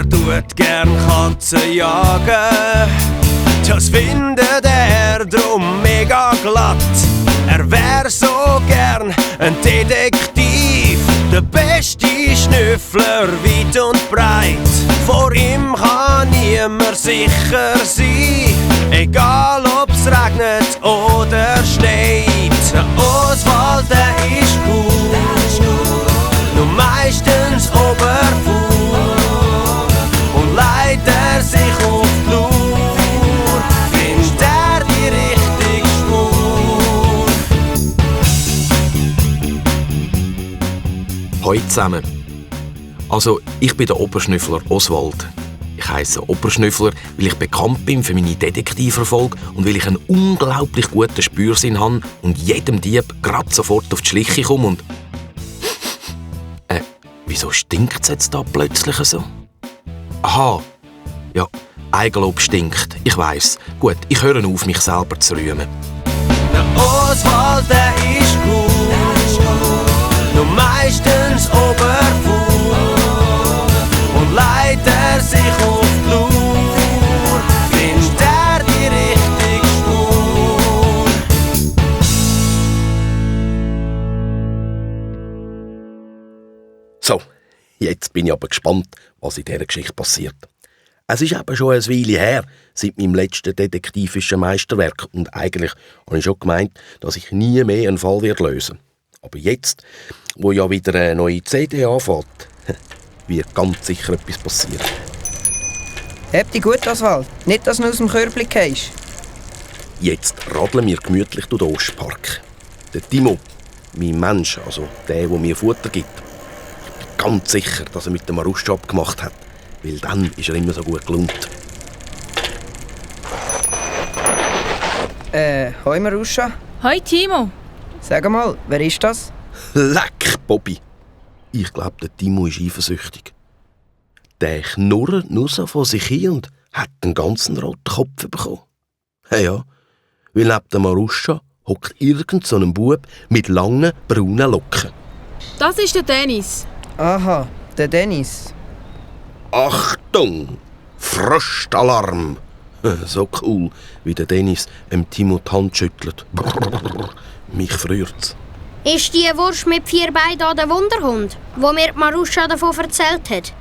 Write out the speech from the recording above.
tut gern Katzen jagen. Das findet er drum mega glatt. Er wär so gern ein Detektiv, der beste Schnüffler weit und breit. Vor ihm kann niemand sicher sein, egal ob's regnet oder schneit. Der Oswald, der ist gut, nur meistens oberfuhr und leider sich auf die Lur, findet er die richtige Spur. Hallo zusammen. Also, ich bin der Oberschnüffler Oswald. Ich heisse Oberschnüffler, weil ich bekannt bin für meine Detektiverfolge und weil ich einen unglaublich guten Spürsinn habe und jedem Dieb gerade sofort auf die Schliche komme und... wieso stinkt es jetzt da plötzlich so? Aha, ja, Eigenlob stinkt, ich weiss. Gut, ich höre auf, mich selber zu rühmen. Der Oswald, der ist gut, nur meistens oberfuhr und leider sich auf die Lur, findet er die richtige Spur. So, jetzt bin ich aber gespannt, was in dieser Geschichte passiert. Es ist eben schon eine Weile her, seit meinem letzten detektivischen Meisterwerk und eigentlich habe ich schon gemeint, dass ich nie mehr einen Fall lösen werde. Aber jetzt, wo ja wieder eine neue CD anfängt, wird ganz sicher etwas passieren. Habt dich gut, Oswald. Nicht, dass du aus dem Körbchen gehst. Jetzt radeln wir gemütlich durch den Ostpark. Der Timo, mein Mensch, also der mir Futter gibt. Ich bin ganz sicher, dass er mit dem Maruscha abgemacht hat, weil dann ist er immer so gut gelohnt. Hoi Maruscha. Hoi Timo. Sag mal, wer ist das? Leck, Bobby! Ich glaube, der Timo ist eifersüchtig. Der knurrt nur so vor sich hin und hat einen ganzen roten Kopf bekommen. Ja, weil neben der Maruscha hockt irgend so ein Bub mit langen, braunen Locken. Das ist der Dennis. Aha, der Dennis. Achtung! Frostalarm! So cool, wie der Dennis Timo die Hand schüttelt. Brrr, mich freut's. Ist die Wurst mit 4 Beinen der Wunderhund, wo mir Maruscha davon erzählt hat?